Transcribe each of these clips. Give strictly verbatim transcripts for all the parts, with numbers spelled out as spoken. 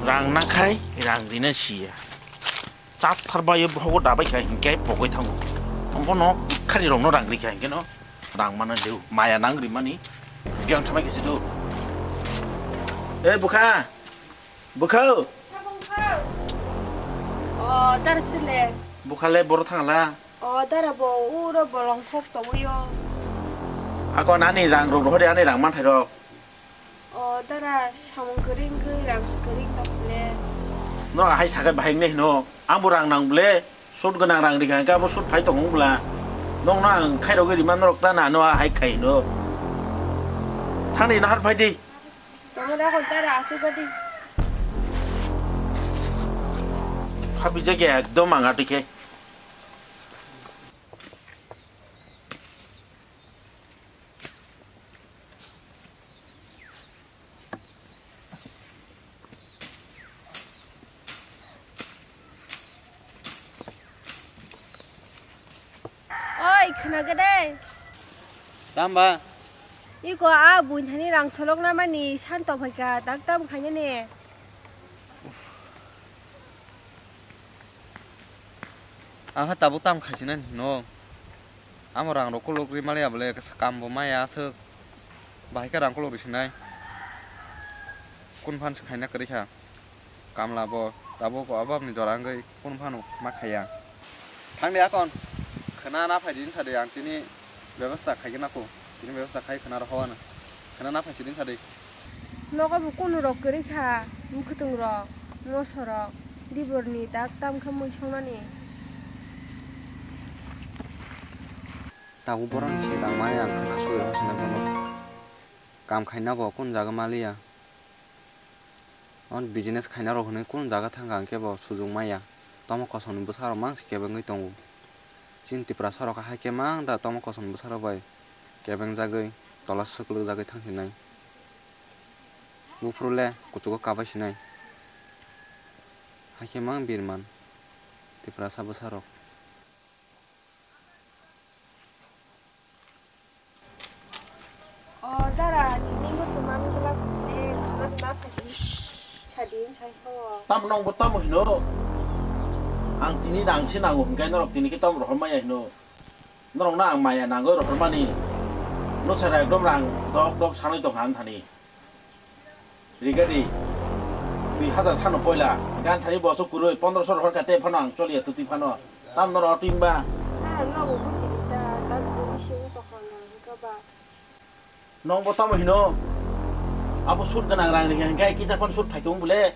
Rang nangkhai, rang rina siya. Chathar bayo bohogo dabai khai hinkhe pogoi thango. Bono khali rokno rang rikha hinkhe no rang mana deu. Maya nang rimani. Biang thamai khe sido. Eh, bukha. Bukha. O, dar sile. Bukha le boro thangla. O, dara bo uro bolong khok tongwi o. Ako nani rang rok rohori ani rang manthai rok. O, dara samung kwrwi wngwi rang kwrwi wngkha bole. No hai sakai bahai ne hino. Ang bo rang nang bole. Sut gwnang rang rikha hwnkhe abo sut phai tongwng bwla. Nokno ang khairogwi rima norok ta na no hai khai hino. Thangni nahar phai di. Tongmani akon tara asuk gadi. Phabijak ya ekdom ang atwi khe. Oi, khna gede. Tamba? Iko a buini thani rang solok na mani san to phaika, tak tam khaina ne. Aha, tabuk tam khaisinai no. Amo rang rok kolok ri maliya bole, kam bo maya aswk. Bahai khe rang kolok ri sinai. Kun phan se khaina kwrwi kha. Kamla bo tabuk ababni jora wngwi kun phano ma khaiya. Thangdi akon khwna na phai din sadi ang tini bebasta khaigwi nako. Tini bebasta khai khwna rohor ano. Khwna na phai sidin sadi. Nogo bo kunu rok kwrwi kha, mwkhwtwng rok, moso rok, diborni tak tam khe mui songnani. Tabuk borok ni se tangmani ang khwna soi rok sinai bono. Kam khaina bo kun jaga maliya. On business khaina rok hinwi kun jaga thangkha hwnkhe bo sujung maya. Tomo kosong ni bwsa rok mang se kebengwi tongo. Chini Tiprasa rok hai khe mang da tomo kosong ni bwsa rok bai kebengjagwi tola swkwlwk jagwi thang sinai. Buphuru le kuchugo kabai sinai. Hai khe mang birman Tiprasa bwsa rok. O dara, tini bwswk man glak le khana se ma phaidi. Sadi sai ho. Tam nong bo tamo hino. Ang tini rang se nango hwnkhe norok tini khe tam rohor maya hino. Norok na ang maya nangoi rohor mani. No sara ekdom rang dok dok sanoi tong han thani. Rigadi, dui hazar sano poila, gan thani boso kurui, pondro sor horka te phano ang choliya tuti phano. Tam noro otimba. Na, nogo buji di ta, ta bumi sini tokon na, hika ba. Nong bo tamo hino? Abo sut ganang rang rikha hingkai kisa phano sut phai tong bole.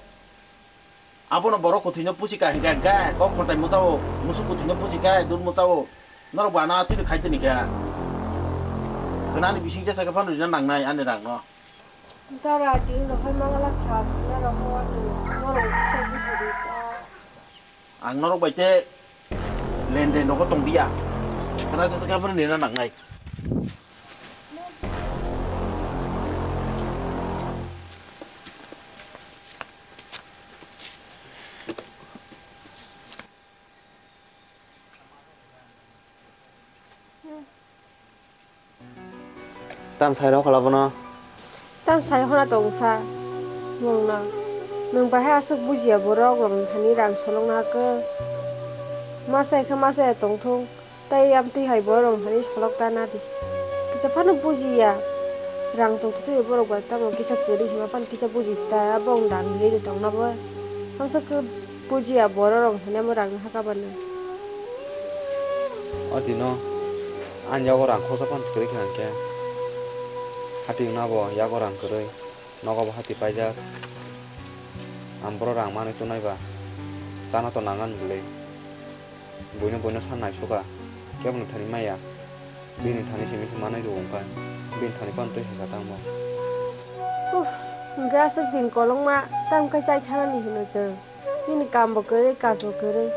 Abono borok kwthwino pusi ka hingka hingka kok khortai mwchao, musuk kwthwino pusi ka dur mwchao. Norok bana tini khai tini kha. Gwnani bising jesa khe phano rina nangnai ani rangno. Dara tini rohor mangala kha khana rohor norok kisa buji di ta. Ang norok bai te lenden rogo tong dia. Khana jesa khe phano rina nangnai. Tam sai rok hala bono. Tam sai hona tong sa. Nwng no. Nwng bahai aswk bujiya borok rok thani rang solok na khe. Ma sai khe ma sai tong thung. Tai amtwi hai borok rok thani solok ta na di. Kisa phano bujiya. Rang tong thwi borok bai tamo kisa kwrwi hima phano kisa buji ta. Abo wng rang ri tong na bo. Hangsa khe bujiya borok rok thani amo rang hakha bani. O dino ani yago rang khoroksa phano kwrwi kha hwnkhe. Hati wngna bo yago rang kwrwi. Nogo bo hati paijak. Ang boro rang manwi tongnai ba. Chana to nangan bwlwi. Buino buino san naisoka. Keboni thani maya. Bini thani simi se manwi rw wngkha. Bini thani phano twi hai kha tangbo. Uff, hwnkhe aswk din kolokma tam khe chai thanani hino chwng. Nini kambo kwrwi, kajbo kwrwi.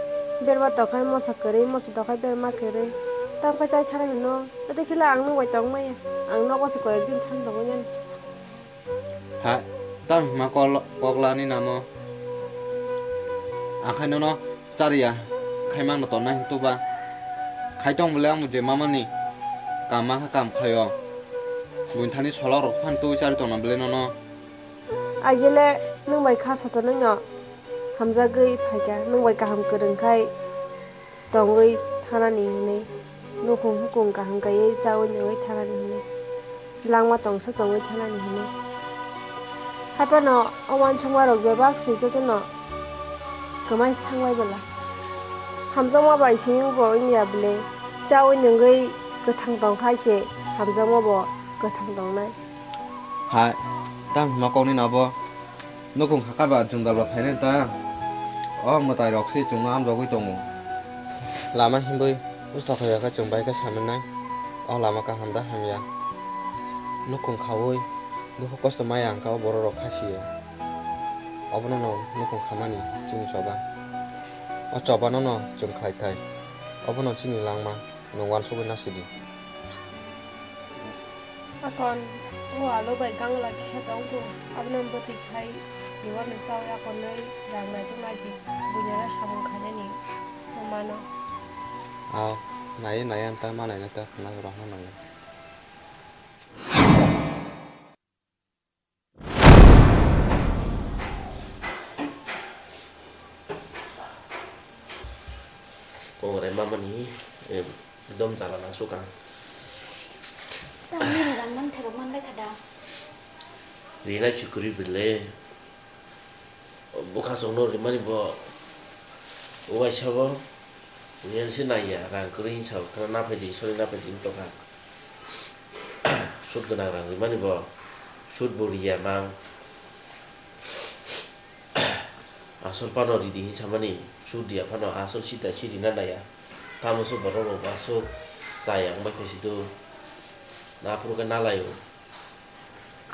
Berma tokhai mosa kwrwi, mosa tokhai berma kwrwi. Tam khe chai thana hino. Tei khila ang nwng bai tongmaya. Ang nogo se koyek din thang tongwi nani. Ha, tam hima kol-, koklani namo. Akhai nono chariya khaimang no tonna hintu ba. Khaitong bole amo je mamani kam mangkha kam khaio. Buini thani solok rok phan twi chari tongna bole nono. Agile Nwng bai kha sotonwi no hamjagwi phaikha, nwng bai kaham kwrwng khai tongwi thanani hwnwi, nukhung hukung kaham kaiwi chawi nungwi thanani hwnwi, langma tongsa tongwi thanani hwnwi. Haphano o uansukma rok bebak se jotono kwmai thangbai bwla. Hamjakma bai simi bo wngya bwle, chawi nungwi kwthang tong khai se hamjakma bo kwthang tongnai. Hai, tang hwnma kokni no bo? Nukhung hakar ba jwngdal ba phainai ta. O mwtai rok se chwngno amjogwi tongo. Lama himwi usa khoya khe chwng bai khe sanwnai. O lama kaham da hamya. Nukhung khaui dukhu kosto maya hwnkha o borok rok kha sio. Obono no nukhung khamani chini choba. O choba no no chwng khlai thai. Obono chini langma. Nwng uansugwi nasidi. Akon, o alo bai gangla kisa tongkhu, abono bwtwi khai reward ni chawi akonwi rang naitok naidi, buinara samung khainani no mano. Ao, naiya naiya ta ma naina ta khwna rwna nango. Kongrai mamani, eh, ekdom jala nangsukha. Tamni rang manthairok manlai kha da? Rinai si kwrwi bwle. Bwkhasongno rimani bo uaisa bo. Niyang se naiya, rang kwrwi hinsa khana naphai di, sori naphai di wng tongkha. Sut gwnang rang rimani bo, sut bo riya mang. Asol phano ridi hinsa mani, sut riya phano asol sita si rina naiya. Tamo se borok rok aswk chaya wng bai khe si do. Na phuru khe na lai o.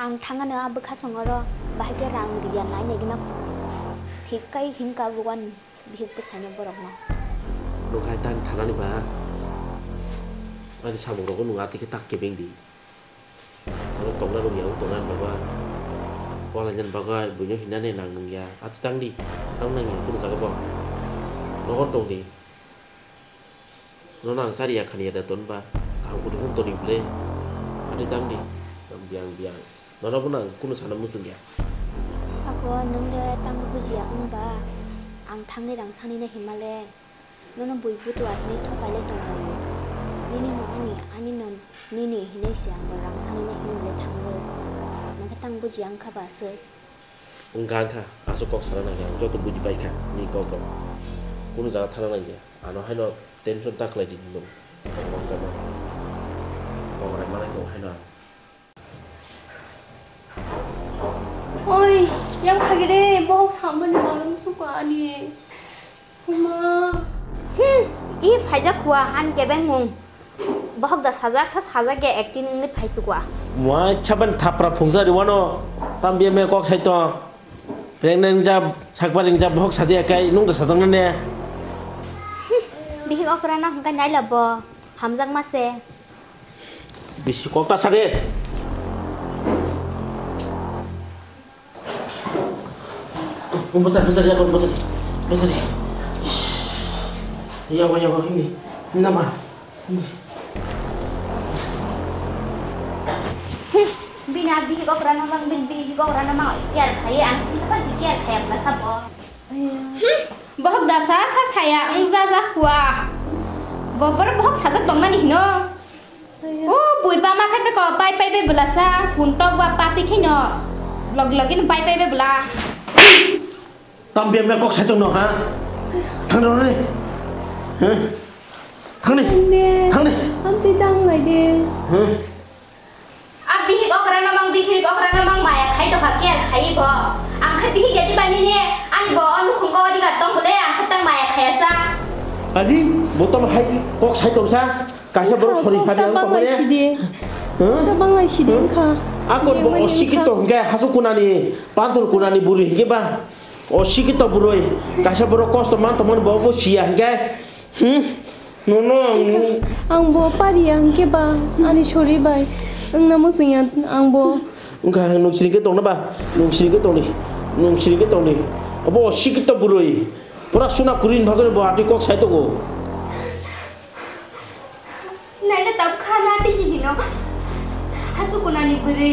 Ang thangano a bwkhasong oro bahai khe rang riya nai nai gwnang. Thik kai hinka bugan. Bihik bwsaino borokno. Nwng hai tang thanani ba? Ani samungrokno nwng atwi khe tak kebeng di. Ano tongna rwngya, o tongna bagwi. Walainani bagwi buino hinani nang nungya. Atwi tang di. Tang nangya, kunu jaga bo. Nogo tong di. Nono ang chari ya khani ya da ton ba. Kaham kutui phano toni ble. Atwi tang di. Biyang biyang. Nono bono ang kunu sana muchung ya. Ako nwng le tangwi bujiya wng ba? Ang thangwi rang sanina himale. Nono bui butua hinwi thokaile tonglaio. Nini no ani, ani no nini hinwi se ang bo rang sanina himle thangwi. Nangkhe tang bujiya wngkha ba aswk? Wngkha wngkha, aswk kok sana nangya, ang joto buji paikha nini kok rok. Kunu jaga thana nangya, ano haino tension ta khlai di nwng. Kok rok jabo. Kok rok manai tongo haino ang. Oi, yang phagire, bohok samani malung suka ani. Huma. Hmm, i phaijak khua han kebeng mung. Bohok da sajak sa sajak ge acting ni phai sukwa. Muai chaban thapra phungsa riwano. Tam biya me kok sai to. Pregnant ja, sakpa ring ja, bohok saja kai nung da sajak ne. Bihik okra na hangka nai labo. Hamjak ma se. Bisi kok ta sade. Bwsari, bwsari, yakon bwsari, bwsari. Yago, yago, himdi. Nama. Himdi. Bini a bihik okra no mang, bini bihik okra no mang, care khaye, ang kisa phan care khaya bwla sabo. Hmm, bohok da sa, sa saya, ang ja, ja khua. Bo, bor bohok sajak tongmani hino. O bui ba ma khai beko pai pai be bwla sa, hun tok ba pati khino log login pai pai be bwla. Tam biya me kok sai tong no ha? Thang ro ne. Huh? Thang ne. Thang ne. Thang ne. Amtwi dang lai de. Huh? A bihik okra no mang, bihik okra no mang maya khai tokha, care khai bo. Ang khe bihik ya diba nini, ani bo o nukhung o diga tong bole, ang khe tang maya khaya sa. Adi, bo tam hai kok sai tong sa. Kaisa borok sori phabi ang tongmani. Sidi. Huh? Tabang lai sidi wngkha. Akon bo osikito hingke hasu kunani, panthor kunani buri hingke ba. Osikito buroi. Kaisa borok kosto man tongmani bo bo siya hingke. Hmm? Nono ang. Ang bo pariya hingke ba. Ani sori bai. Wngna muchungya ang bo. Wngkha nung sini ke tongna ba. Nung sini ke tongni. Nung sini ke tongni. Obo osikito buroi. Pura suna kurin bagoi bo ati kok sai tongo. Naina tabkha na tisi hino. Hasu kunani bwrwi.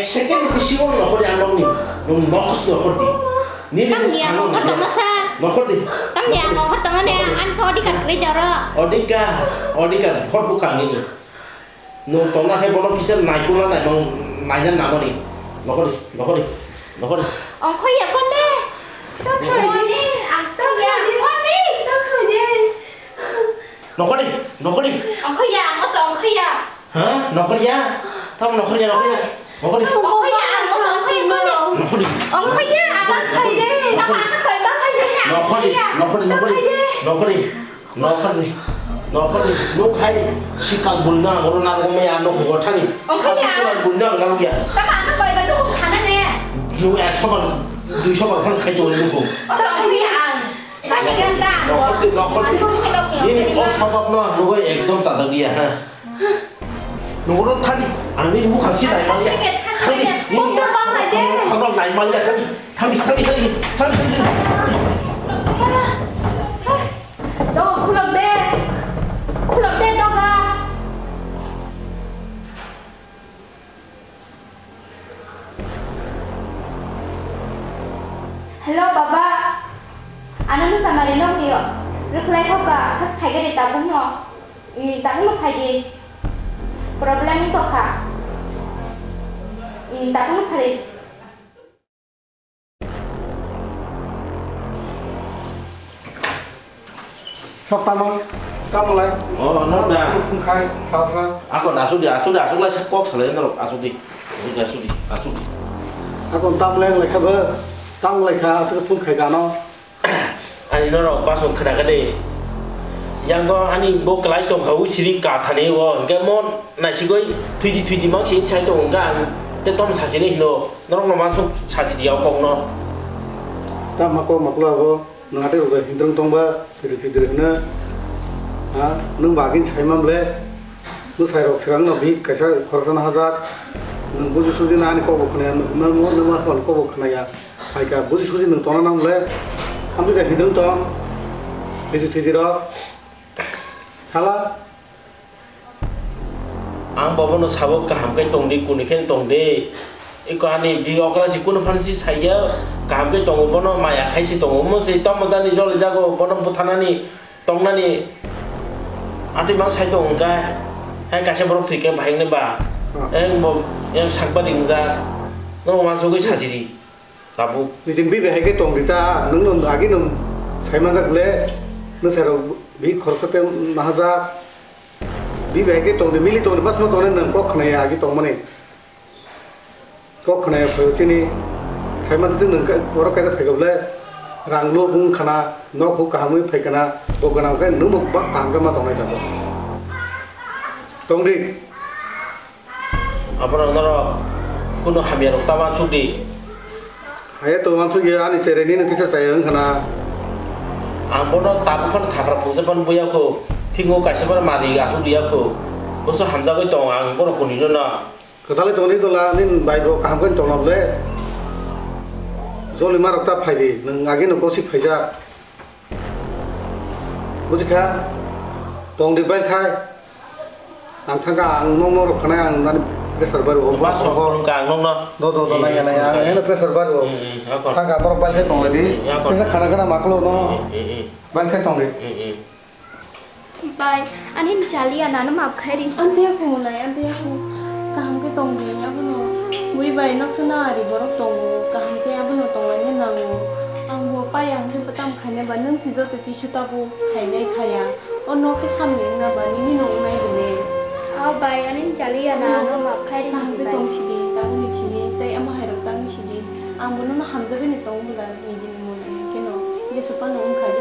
Ek second bisingo nokhor di ang nokni. Nwng nokos nokhor di. Nini Tamni ang nokor di. Nokhor di. Tamni ang nokhor tongmani ang khe odikar kwrwi jaro. Odikar, odikar, hor bukha nini. Nwng tongna khe bono kisa naikolna naimang naina namani. Nokhor di, nokhor di, nokhor di. Ongkhoya konde. Nokhor di, nokhor di. Ongkhoya, ang oso ongkhoya. Ha? Nokhorya? Tamo nokhorya, nokhorya. Nokhorya. Nokhorya, ang oso ongkhoya. Nokhorya. Ongkhoya. Nokhorya. Nokhorya, nokhorya, nokhorya. Nokhorya. Nokhorya. Nokhorya. Nuk hai sikal bulna, oro na rokmaya, nok gothani. Ongkhoya. Sikal bulna, ngalya. Tamo ang koi ba nuk khana ne. Nuk ekso bar, duiso bar phan khai to nuk. Oso ongkhoya ang. Sani ganda. Nokhorya, nokhorya. Nini o sabab no, nuk ekdom chajak dia, ha. Nungro thani, ang ni mukha si nai mali. Thani, nini mukha nai mali, thani, thani, thani, thani, thani, thani. Doga khulok de. Khulok de doga. Hello, Baba. Ano no samari no hiyo. Reply kho ka, khas khai gari tabung no. Ni tabung no khai di. Problem to kha. Dakno phari. Sok tamo, tamo lai. Oh, no da. Phung khai, sa sa. Ako asuk di, asuk di, asuk lai sa kok salai norok, asuk di. Asuk di, asuk di, asuk di. Ako tam lai lai kha ba, tam lai kha, asuk phung khai gano. Ani norok basong khna kha de. Yango ani bo kwlai tong kha, usiri ka thani o, hingke mo naisigoi thwidi thwidi mang si chai tong hingka ang te tom sachini hino, norok no mansuk sachidi o kok no. Tamo kok maklo abo. Nwng atwi rok bai hindrwng tong ba, thwidri thwidri hwno. Ha, nwng bagwino sai man le. Bwsai rok swkang no bini kaisa khoroksa no hajak. Nwng buji suji no ani kok bo khwnaya, nwng, nwng, nwng ma phone kok bo khwnaya. Hai kha buji suji nwng tongna nang le. Hamjwk da hindrwng tong. Thwidri thwidri rok. Hala. Ang bo bono sabo kaham khe tong di, kunu khe tong di. Iko ani bi okra si kunu phan si saiya kaham khe tongo, bono maya khai si tongo. Omo se tamo jani joli jago bono buthanani tongnani atwi mang sai tongo hwnkhe. Hai kaisa borok thwi khe bahai wngnai ba? Ah. Eng bo, eng sakba ringjak. Nono uansugwi sajidi. Tabuk. Nijing bibi hai khe tong di ta, nwng no agi no sai manjak le, nwng sai rok bi khoroksa te nahajak. Bibi hai khe tong di, mili tong di, bas ma tong di, nwng kok khnaya agi tong mani. Kok khnaya phai sini, sai manjak nwng ka, borok kaisa phai kha le, rang lo bung khana, nok hu kaham wi phai khana, bo gwnang khe nwng bo ba kaham khe ma tong nai ta. Tong di. Abono norok kunu hamya rok ta uansuk di. Haya to uansuk ya, ani cherai nini kisa chaya wngkha na. Ang bono tabuk phano thapra pungsa phano buya kho. Thingo kaisa phano mari asuk riya kho. Boso hamjagwi tongo ang borok kunu no na. Kwtalwi tongni dola nini bai bo kaham khe tongna bole. Joli ma rok ta phai di, nwng agi no gosik phaijak. Buji kha? Tong di bai khai. Ang thangka ang nong norok khanai ang nani pressure bai rwo. Ba sok phone ka ang nong no. Do, do, do, nai, nai, ang heno pressure bai rwo. Hmm, hmm, ako. Thangka norok bai khai tong lai di. Hmm, ako. Kisa khana khana maklo no. Hmm, hmm, hmm. Bai khai tong di. Hmm, hmm. Bai, ani chali ya nano map khai di. Ante ya ko nai, ante ya ko. Kaham khe tong di, abono. Bui bai noksa na ari borok tongo. Kaham khe abono tong lai nango. Ang bo pai ang khe bwtam khaina ba nwng si joto kisu tabuk khainai khaya. O nok khe samni wngna ba nini no wngnai bini. O bai, ani chali ya na ano map khai ri kaham khe tong sidi, tangni sidi, tei ama hai rok tangni sidi. Ang bono no hamjagwi ni tong bwla nijini mone keno. Jesu pano wngkha.